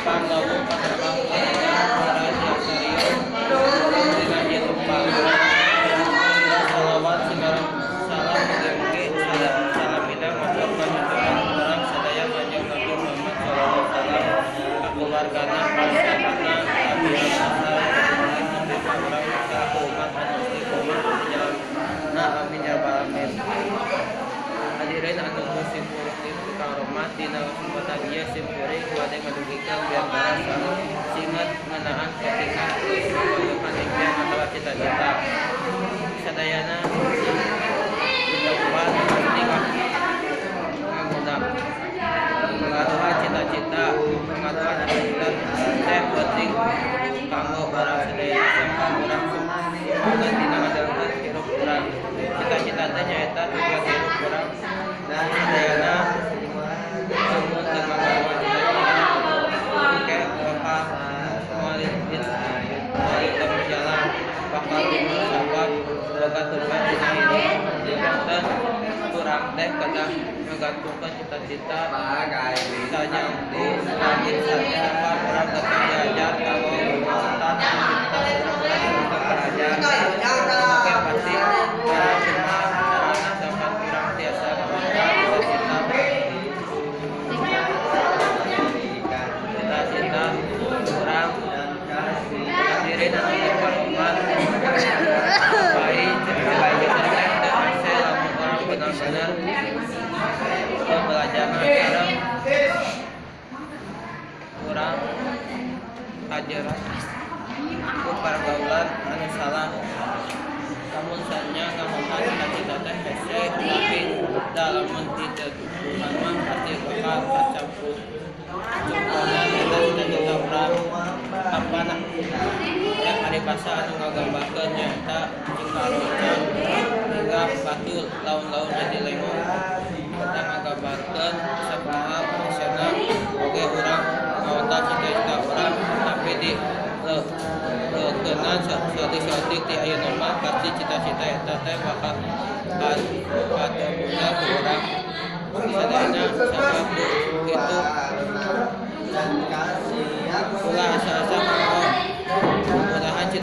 Patepang lawuh patepang para Diasarion dina ieu tumpang. Shalawat sareng salam mugi-mugi salamina matur ka junjungan urang sadaya Kanjeng Nabi Muhammad sallallahu alaihi wasallam, ka kulawargana, para sahabatna, tabi'in sareng nepi ka urang salaku umat anu istiqomah di jalanna, amin ya rabbal alamin. Hadirin anu ku simkuring dipikaromat, dina kesempatan ieu simkuring bade ngadugikeun biantara anu singet ngeunaan pentingna ngabojohan impian atawa cita-cita. Sadayana ditemuan pasti ngaguna pengaruhan cita-cita. Pengaruhan cita-cita teh penting kanggo urang sadayana sabab urang sumangga dina ngajalankeun hirup urang. Cita-cita teh nyaeta tujuan hirup urang sadayana. Lamun teu ngagaruhan cita-cita, engke bakal moal ditemu jalan, bakal bingung sabab boga tujuan dina hirup. Janten urang teh kedah ngagantungkeun cita-cita sajangkung langit, sabab urang kedah diajar kanggo ngaontar cita-cita urang sapertos balajar. Oge pasti cara kumaha carana sangkan urang tiasa ngaontar cita-cita urang. Hadirin anu dipikaromat, bae cita-cita teh teu hese lamun urang bener-bener belajarna sareng urang kajerat ku pergaulan anu salah. Lamun saenya ngaontar cita-cita teh hese, tapi da lamun diteguhan mah pasti bakal kacampur cumponan eta cita-cita urang. Apan aya paribasa anu ngagambarkeun, nyaeta "Cikaroncang hinggap batu, laun-laun jadi lengo." Eta ngagambarkeun sakumaha hesena oge urang ngaontar cita-cita urang tapi dileukeunna saeutik-saeutik ti ayeuna mah, pasti cita-cita eta teh bakal katembuna ku urang sadayana. Sabab ku kitu, ulah asa-asa.